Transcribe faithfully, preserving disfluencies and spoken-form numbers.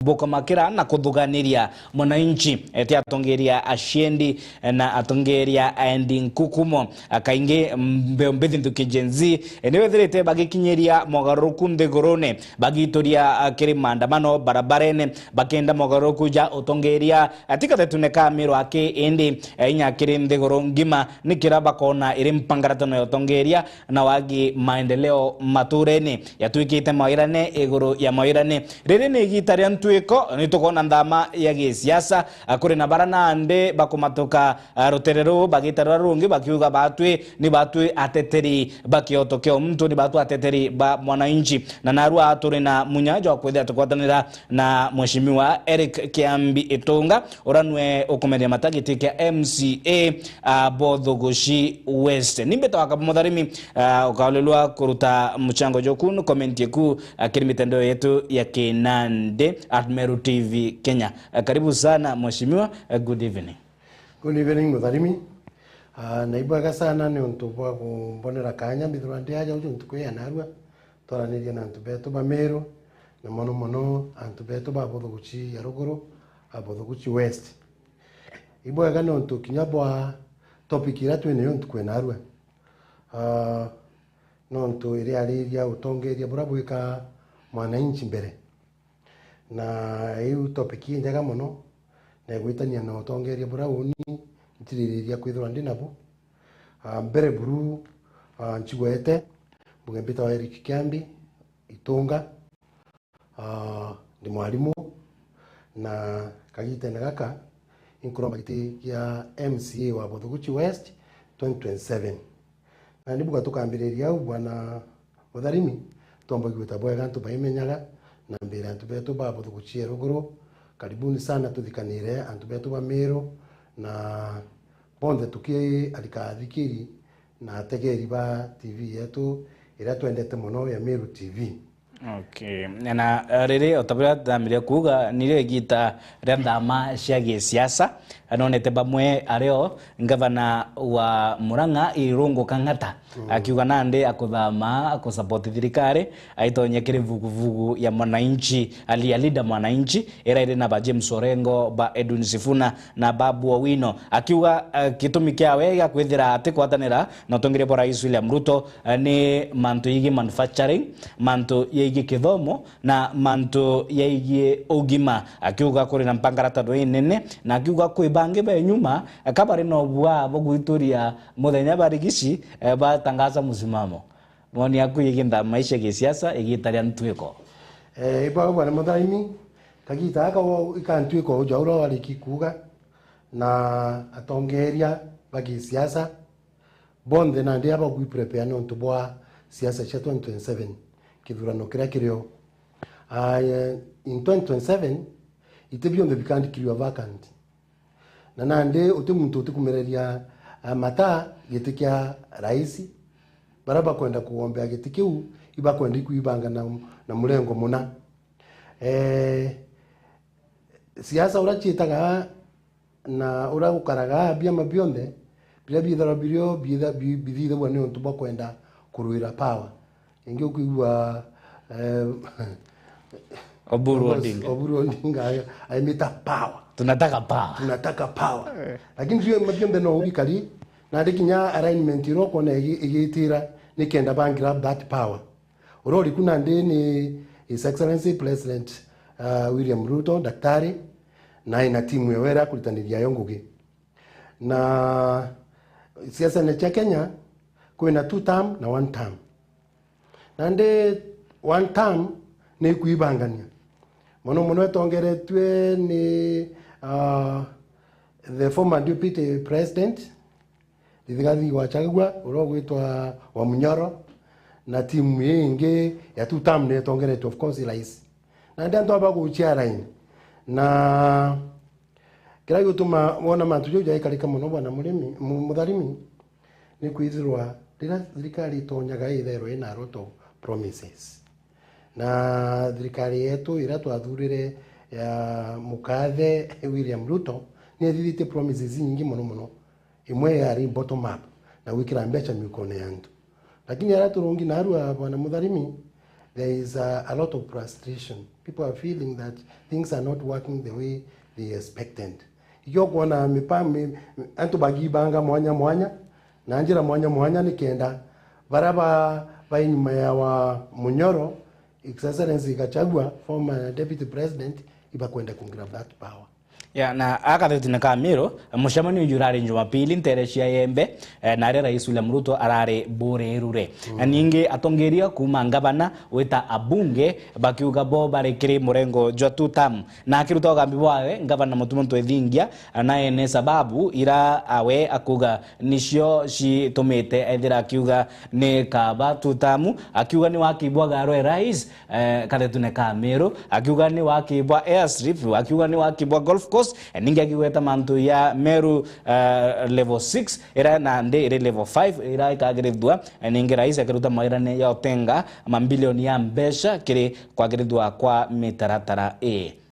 gukomakira na kuthuganiria mwananchi, eh, ti atongeria aciendi, eh, na atongeria aendi nkukumo. Ah, kaingi, mm, mbeu mbithi nthuki Gen Z, eh, niwethirite bagikinyiria mogaruruku nthigurune, bagituria, ah, kiri maandamano barabarene, bakenda mogaruruku ja utongeria, ah, ti gathetune ka Miru aki, indi, eh, inya kiri nthiguru ngima, nikira bakona iri mpangaratano ya utongeria na wagi maendeleo maturene. Yatuikite mawirane iguru ya mawirane. Riri ni igita ria ntuiko, ni tukona nthama ya gisiasa, ah, kuri na bara nandi bakumatuka, ah, rutere ruu bagita ruria rungi bakiuga batwi ni batwi ateteri ba kioto kia muntu, ni batwi ateteri ba mwananchi. Na narua turi na munya jwa kwithira tukwatanira na Mheshimiwa Eric Kiambi Itunga, uria nwe ukumeria mata giti kia M C A, ah, Bothuguchi West. Ni mbita wa Kabu Mutharimi, ah, ukaulilwa kuruta mchango joku, comment yeku, ah, kiri mitandao yetu ya kinandi, at Meru T V Kenya. Ah, karibu sana, Mheshimiwa. Ah, good evening. Good evening, Mutharimi. Ah, na ibwega sana ni untu bwa kumbonera kanya mbithirwa ndi aja uju ntuku ya narua, twaranirie na antu betu ba Meru, na mono mono antu betu ba Bothuguchi ya ruguru, a Bothuguchi West. Ibwega ni untu kinya bwa topic iria twi nayo ntuku ya narua. Ah, ni untu iriariria utongeria buria bwika mwananchi mbere. Na iu topic injega mono, na igwitania na utongeria buria uni ntiririria kwithirwa ndi nabu. Ah, mbere buru, ah, nchigwete, mbunge mbitawa Eric Kiambi Itunga, ah, ndi mwarimu, na kagitene gaka inkuromba giti kia M C A wa Bothuguchi West twenty twenty-seven. Na ni buga tukambiriria au, Bwana Mutharimi, twomba gwita bwega antu baimenyaga, na mbere antu betu ba Bothuguchi ya ruguru, karibuni sana tuthikanire antu betu ba Meru, na bonthe tuki arika athikiri na ategeri ba T V yetu iria twendete mono ya Meru T V. Okay. Na, eh, riri, o ta buria ndambirie kuuga, nirio igita ria nthama cia gisiasa. Nonete bamwe ario ngavana wa Murang'a Irungu Kang'ata, mm, akiuga nandi akuthama, akusupport thirikari, aitonye kiri vuguvugu ya mwananchi, ali-, ya Linda Mwananchi, ira iri na ba James Orengo, ba Edwin Sifuna na Babu Owino, akiuga, eh, gitumi kiawe gia kwithira atikwatanira na utongeria bwa Rais William Ruto, eh, ni mantu yegii manufacturing, mantu yegii kithomo na mantu yegii ugima, akiuga kuri na mpangaratano inene, na akiuga kwi bangi be nyuma, eh, ka bari na ubua bwa gwituria muthenya barigici, eh, batangaza musimamo. Moni yaku yegii nthama ici ya gisiasa igita ria ntuiko? Eh, ibwega Bwana Mutharimi, kagita gaka wo-, ikantuika uja uria wariki kuuga, na atongeria ba gisiasa bonthe nandi aba gwi prepare nontu bwa siasa cia twenty twenty-seven, kithurano kiria kirio. Ah, eh, in twenty twenty-seven, iti bionthe bikandikirwa vacant. Na nandi uti muntu utikumereria, ah, mata giti kia rais. Baria bakwenda kugombea giti kiu, ibakwenda ikwibanga na, na murengo muna. Eh, siasa uria ciitaga na uria gukaraga, biama bionthe biria biithagwa birio biitha-, bi-, bithithagwa ni untu bwa kwenda kurwira power. Ingi ukwigua, eh, Oburu Odinga. Oburu Odinga aimita power. Tunataka power. Tunataka power. Eh. Lakini biama bionthe no ubikari, na ndi kinya alignment iria ukona igi-, igitira ni kenda ba grab that power. Uria uriku nandi ni His Excellency President, uh, William Ruto, daktari, na ina timu yawe iria akuritaniria yo ngugi. Na siasene cia Kenya, kwina two term na one term. Nandi one term ni kwibangania. Mono mono itongeretue ni, uh, the former deputy president, Rigathi Gachagua, uria ugwitwa Wamunyoro, na timu ii ingi ya two term ni itongeretue, of course, rais. Nandi antu aba gucia line. Na kiria gigutuma wona mantu jau jaikarika mono, Bwana Murimi, Mu-, Mutharimi, ni kwithirwa riria thirikari itonyaga itherwe ina a lot of promises. Na thirikari yetu iria twathurire ya mukathe William Ruto, ni ithithitie promises inyingi mono mono. Imwe yari bottom up, na gwikira mbeca miukone ya antu. Lakini aria turungi narua, Bwana Mutharimi, there is a, a lot of frustration. People are feeling that things are not working the way they expected. Ikio kwona mipa-, mi-, antu bagibanga mwanya mwanya, na njira mwanya mwanya, nikenda bara ba, ba inyuma ya wa Munyoro, His Excellency Gachagua, former Deputy President, ibakwenda ku grab that power. Ya, na akathetine ka Meru, mucemanio uju urari Jumapili ntere cia Yembe, eh, na aria Rais William Ruto arari Burerure. Na ningi atongeria kuuma ngavana wita abunge bakiuga bo bari kiri murengo jwa two term. Na akiruta ugambi bwawe, ngavana Mutuma Ntwethingia, na ene sababu ira awe akuga nicio citumite ethira akiuga ni kaba two term, akiuga ni wakibwa Garo Rais, eh, kathetune ka Meru, akiuga ni wakibwa airstrip, akiuga ni wakibwa golf course, eh, ningi akigweta mantu ya Meru, eh, level six, ira nandi iri level five, ira ikagirithua, eh, ningi rais akiruta mawirane ya utenga mambilioni ya mbeca kiri kwagirithua kwa mitaratara ii.